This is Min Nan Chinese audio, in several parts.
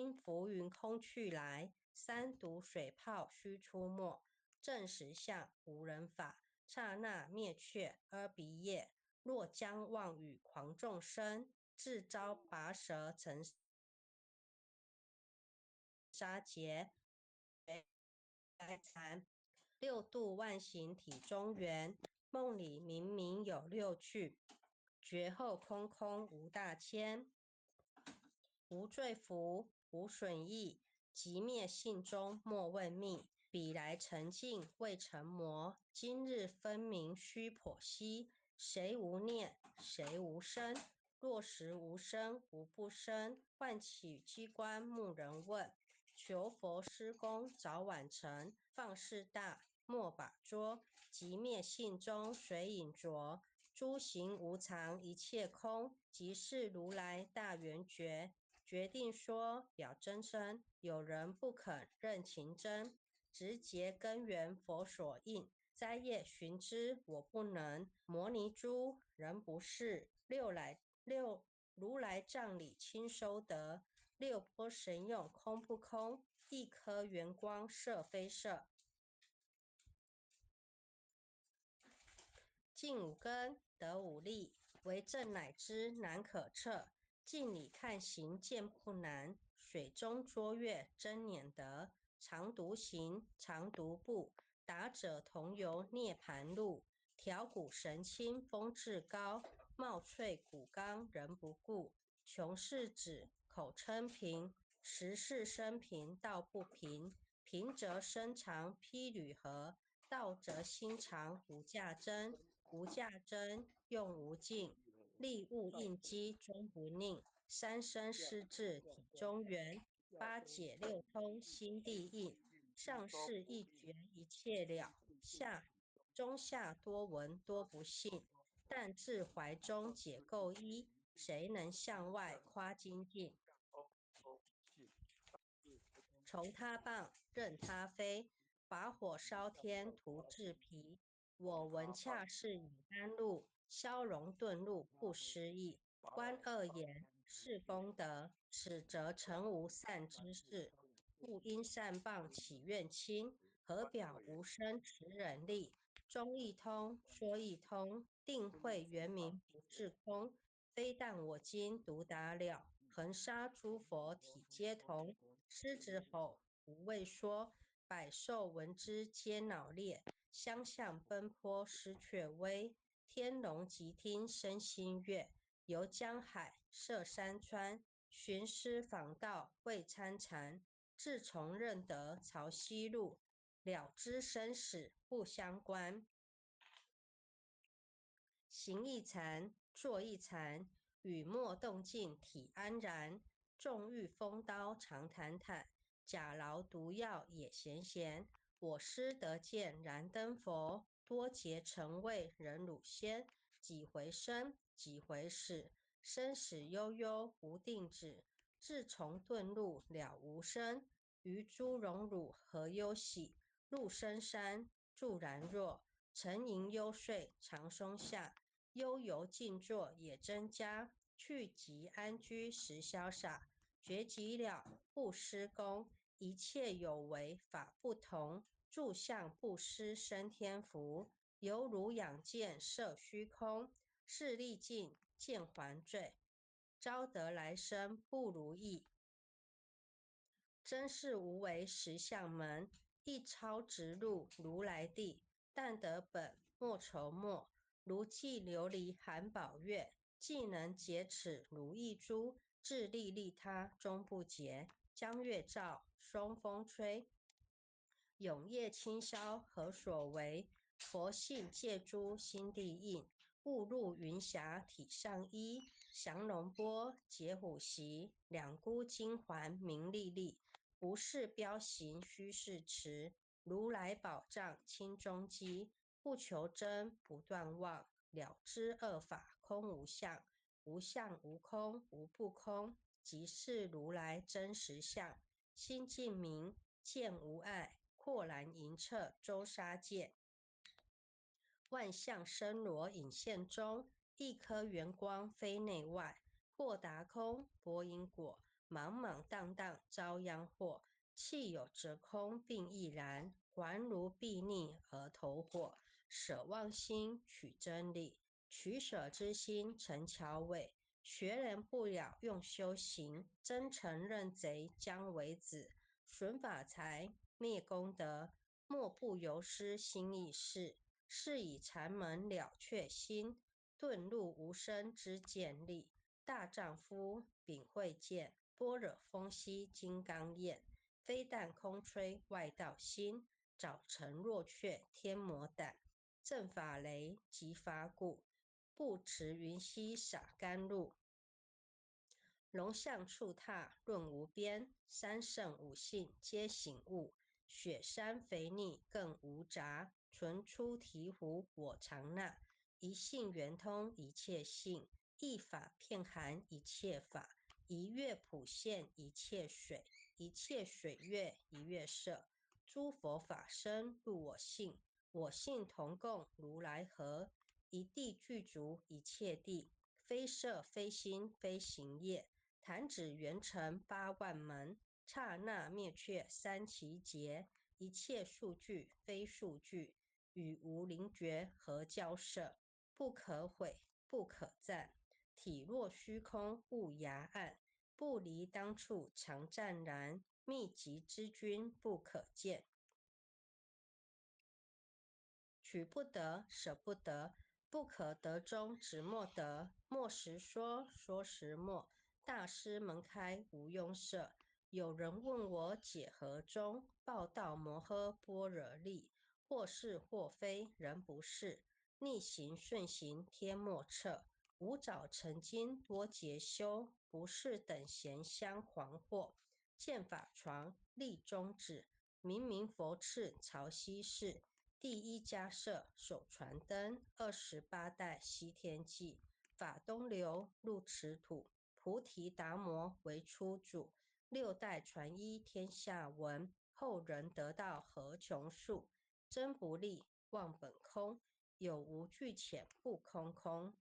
因浮云空去来，三毒水泡须出没。证实相无人法，刹那灭却阿鼻业。若将妄语诳众生，自遭拔舌成杀劫。禅六度万行体中圆，梦里明明有六趣，觉后空空无大千，无罪福，无损益，寂灭性中莫问觅。彼来尘境未成魔，今日分明须剖析。谁无念？谁无生？若实无生，无不生。唤起机关木人问。求佛施功早晚成，放肆大莫把捉。寂灭性中随影着，诸行无常一切空，即是如来大圆觉。决定说表真身，有人不肯认情真，直结根源佛所应。摘叶寻之我不能，摩尼珠人不是，六来六如来藏里亲收得。六波神用空不空？一颗圆光色非色。尽五根得五力，为正乃知难可测。镜里看形见不难，水中捉月真免得。常独行，常独步，达者同游涅盘路。调骨神清风至高，貌翠骨刚人不顾。穷是指口称贫，实是生平道不平。贫则身长披履合，道则心长无价真。无价真用无尽，利物应机终不佞。三生四智体中圆，八解六通心地印。上士一觉一切了，下中下多闻多不信。但自怀中解构一，谁能向外夸精进？从他棒，任他飞，把火烧天徒自疲。我闻恰是以甘露，消融顿入不思议。观恶言是功德，此则成无善知识。故应善棒起怨亲，何表无生持忍力？中一通说一通，定慧圆明不自空。非但我今独达了，恒沙诸佛体皆同。狮子吼，无畏说，百兽闻之皆恼裂。相向奔波失却威，天龙急听生心悦。游江海，涉山川，寻师访道未参禅。自从认得曹溪路，了知生死不相关。行一禅，坐一禅，语默动静体安然。纵遇风刀长坦坦，假劳毒药也闲闲。我师得见燃灯佛，多劫曾为忍辱仙。几回生，几回死，生死悠悠无定止。自从顿入了无生，于诸荣辱何忧喜？入深山，住兰若，沉吟幽邃长松下，悠游静坐也增加。去即安居实潇洒，觉即了不施功。一切有为法不同，住相不思生天福，犹如仰见色虚空，势力尽见还罪，招得来生不如意。真是无为实相门，一超直入如来地。但得本莫愁末，如寄琉璃含宝月，既能解此如意珠，自利利他终不竭。江月照，松风吹，永夜清宵何所为？佛性借诸心地印，误入云霞体上衣。降龙波，解虎席，两孤金环明丽丽。不是标行须是持，如来宝藏清中基。不求真，不断妄，了知二法空无相，无相无空无不空。即是如来真实相，心净明，见无碍，豁然莹彻周沙界。万象森罗隐现中，一颗圆光非内外，豁达空，薄因果，莽莽荡荡遭殃祸。气有则空并亦然，还如睥睨额头火。舍妄心取真理，取舍之心成桥尾。学人不了用修行，真诚认贼将为子。损法财灭功德，莫不由师心意事。是以禅门了却心，顿入无生之见力。大丈夫秉慧见，般若风息金刚焰。非但空吹外道心，早晨若却天魔胆。正法雷击法鼓，不持云溪洒甘露。龙象触踏论无边，三圣五性皆醒悟。雪山肥腻更无杂，纯出醍醐我常纳。一性圆通一切性，一法遍含一切法。一月普现一切水，一切水月一月色。诸佛法身入我性，我性同共如来合。一地具足一切地，非色非心非行业。弹指圆成8万门，刹那灭却三期劫。一切数据非数据，与无灵觉何交涉？不可毁，不可赞。体若虚空无涯岸，不离当处常湛然。密集之君不可见，取不得，舍不得，不可得中只莫得。莫时说，说时莫。大师门开无庸舍。有人问我解何中？报道摩诃般若力，或是或非，人不是。逆行顺行天莫测。无早曾经多劫修，不是等闲相诳惑。见法床立宗旨，明明佛敕曹溪寺。第一家舍手传灯，28代西天记。法东流入此土，菩提达摩为初祖。六代传一天下闻，后人得道何穷数。真不立，妄本空，有无俱浅不空空。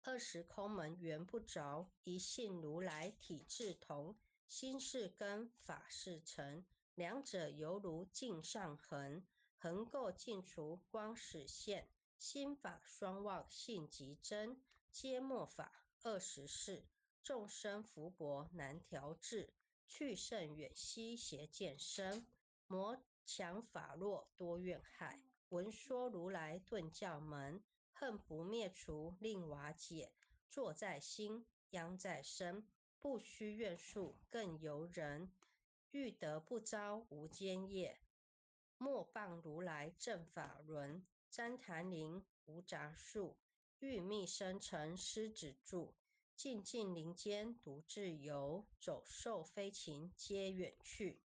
二十空门缘不着，一性如来体自同。心是根，法是尘，两者犹如镜上痕，横垢尽除光始现。心法双忘性即真，皆末法24。众生福薄难调治，去圣远兮邪见深。魔强法弱多怨害，闻说如来顿教门，恨不灭除令瓦解。坐在心，殃在身，不须怨术更由人。欲得不遭无间业，莫谤如来正法轮。旃檀林无杂树，欲觅生成狮子柱。静静林间独自游，走兽飞禽皆远去。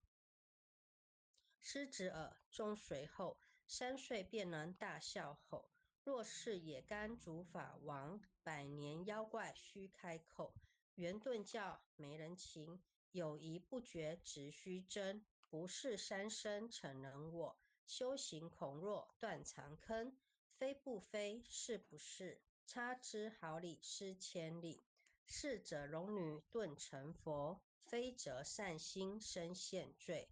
狮子耳终随后，3岁便能大笑吼。若是野干主法王，百年妖怪须开口。圆顿教没人情，有疑不决直须争。不是三生逞能我，修行恐若断肠坑。非不非，是不是？差之毫厘，失千里。是者龙女顿成佛，非则善心生现罪。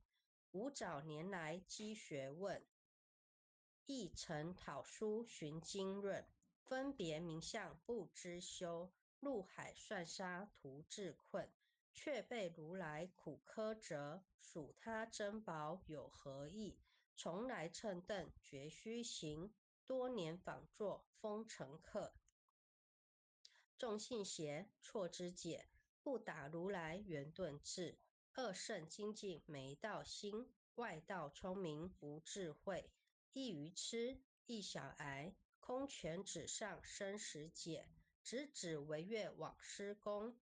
吾早年来积学问，亦曾讨书寻经论，分别名相不知修，入海算沙徒自困，却被如来苦苛责，数他珍宝有何益？从来蹭蹬绝虚行，多年访作风尘客。众信邪，错之解，不打如来圆顿智。二圣精进没道心，外道聪明无智慧。一愚痴，一小癌，空拳指上生死解，直指为月往施功。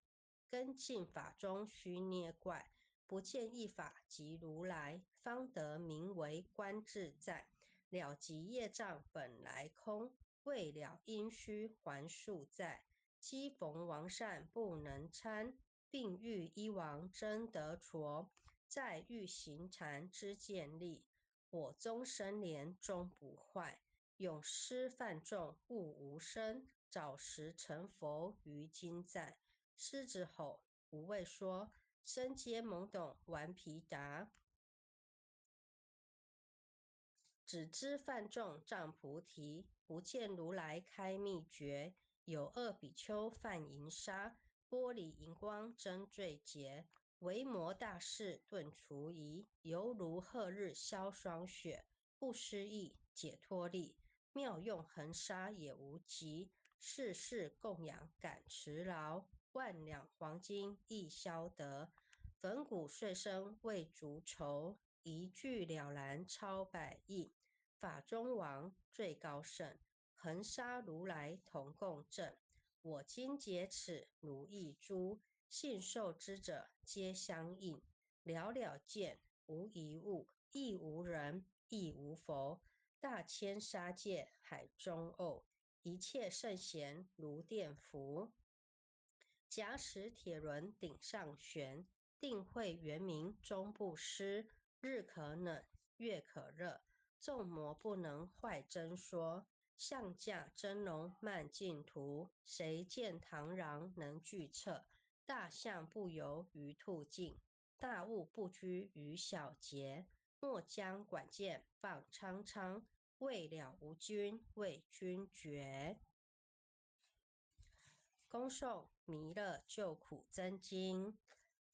根进法中须捏怪，不见一法即如来，方得名为观自在。了即业障本来空，未了因须还数在。积逢王善不能参，并欲一王真得着，再欲行禅之建立。我终生莲终不坏，永失犯众悟无生，早时成佛于今在。狮子吼，无畏说，僧皆懵懂顽皮答。只知犯众障菩提，不见如来开秘诀。有恶比丘犯淫杀，玻璃荧光真罪劫。为魔大士顿除疑，犹如贺日消霜雪。不思议解脱力，妙用恒沙也无极。世世供养感持劳，万两黄金亦消得。粉骨碎身为足酬，一句了然超百亿。法中王最高圣，恒沙如来同共证。我今解此如意珠，信受之者皆相应。了了见无一物，亦无人，亦无佛。大千沙界海中沤，一切圣贤如电符。假使铁轮顶上悬，定慧圆明终不失。日可冷，月可热，众魔不能坏真说。象驾真龙慢净土，谁见螳螂能惧测？大象不游于兔径，大物不拘于小节。莫将管见放苍苍，未了无君为君绝。恭诵弥勒救苦真经。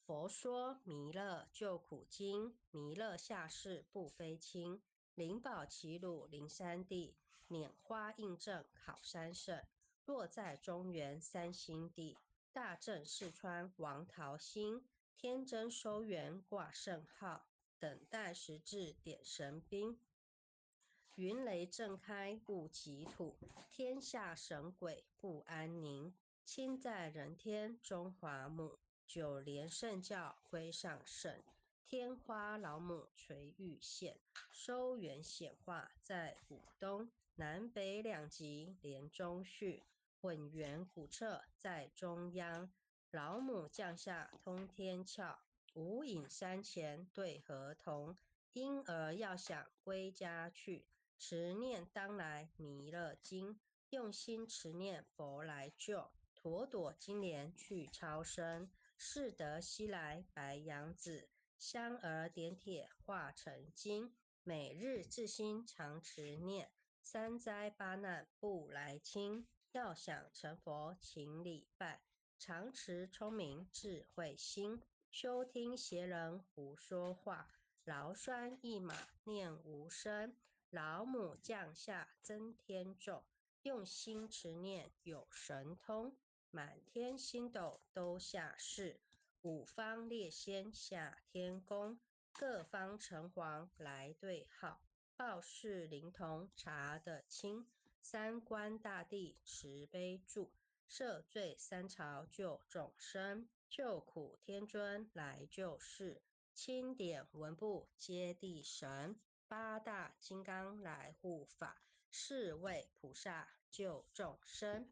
佛说弥勒救苦经，弥勒下世不非轻。灵宝齐鲁灵山地，拈花印证考山圣。若在中原三星地，大正四川王桃心。天真收元挂圣号，等待时至点神兵。云雷震开雾起土，天下神鬼不安宁。亲在人天中华母，九莲圣教归上圣。天花老母垂玉线，收元显化在古东。南北两极连中续，混元古彻在中央。老母降下通天窍，无影山前对河童。婴儿要想归家去，持念当来弥勒经。用心持念佛来救，妥朵金莲去超生。是得西来白羊子，香儿点铁化成金。每日自心常持念，三灾八难不来侵。要想成佛，请礼拜，常持聪明智慧心，休听邪人胡说话。劳栓一马念无声，老母降下增天众，用心持念有神通，满天星斗都下世，五方列仙下天宫，各方城隍来对号，报事灵童查得清，三官大帝慈悲助，赦罪三朝救众生，救苦天尊来救世。钦点文部揭谛神，八大金刚来护法，四位菩萨救众生。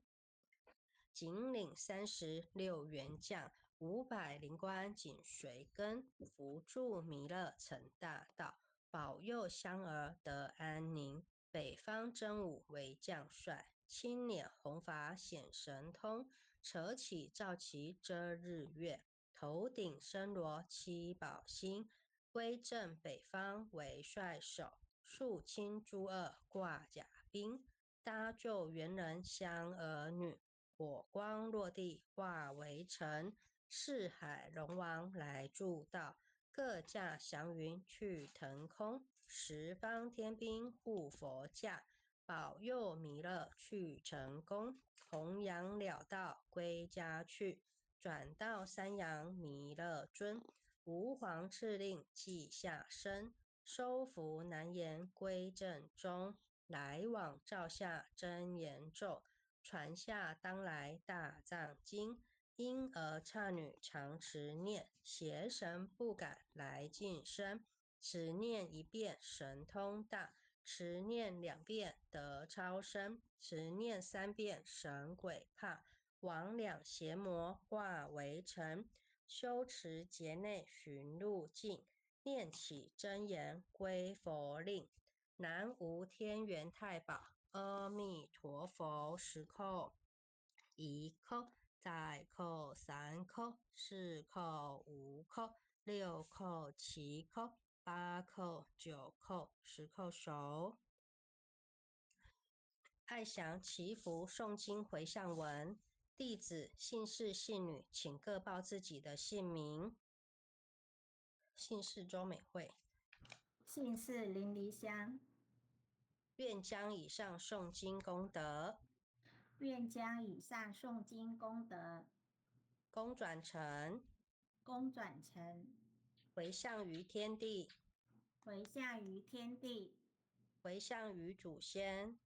紧领36员将，500灵官紧随跟，扶助弥勒成大道，保佑香儿得安宁。北方真武为将帅，青脸红发显神通，扯起皂旗遮日月。头顶森罗七宝星，威震北方为帅首，肃清诸恶挂甲兵，搭救猿人香儿女，火光落地化为尘，四海龙王来助道，各驾祥云去腾空，十方天兵护佛驾，保佑弥勒去成功，弘扬了道归家去。转到三阳弥勒尊，吾皇敕令记下身，收服难言归正宗，来往照下真言咒，传下当来大藏经。婴儿刹女常持念，邪神不敢来近身。持念一遍神通大，持念两遍得超生，持念三遍神鬼怕。魍魉邪魔化为尘，修持劫内寻路径，念起真言归佛令。南无天元太保，阿弥陀佛。十叩，一叩，再叩三叩，四叩，五叩，六叩，七叩，八叩，九叩，十叩首。愛詳祈福誦經迴向文，弟子姓氏姓女，請各報自己的姓名。姓氏周美惠，姓氏林梨香。願將以上誦經功德，願將以上誦經功德，功轉成，功轉成，迴向於天地，迴向於天地，迴向於祖先，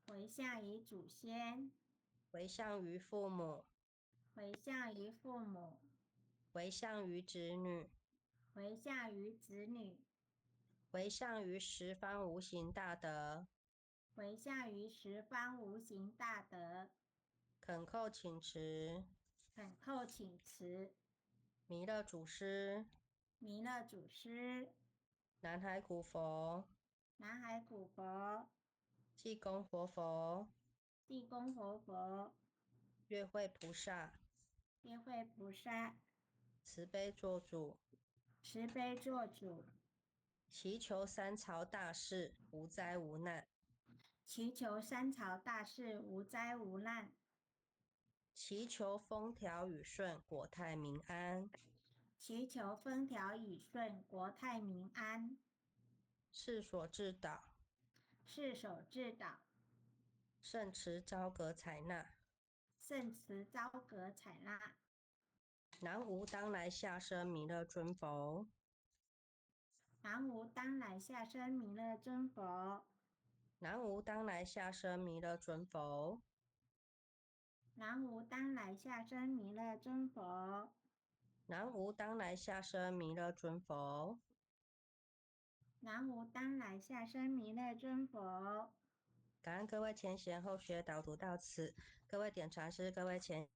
迴向於祖先，迴向於父母，迴向於父母，迴向於子女，迴向於子女，迴向於十方無形大德，迴向於十方無形大德，懇叩請持，懇叩請持，彌勒祖師，彌勒祖師，南海古佛，南海古佛，濟公活佛，濟公活佛，月慧菩薩，月慧菩薩，慈悲作主，慈悲作主，祈求三朝大事無災無難，祈求三朝大事無災無難，祈求風調雨順，國泰民安，祈求風調雨順，國泰民安。世所至禱，世所至禱，聖慈昭閣採納，聖慈昭閣採納。南無當來下生彌勒尊佛，南無當來下生彌勒尊佛，南無當來下生彌勒尊佛，南無當來下生彌勒尊佛，南無當來下生彌勒尊佛，南無當來下生彌勒尊佛。感恩各位前賢後學導讀到此，各位點傳師，各位前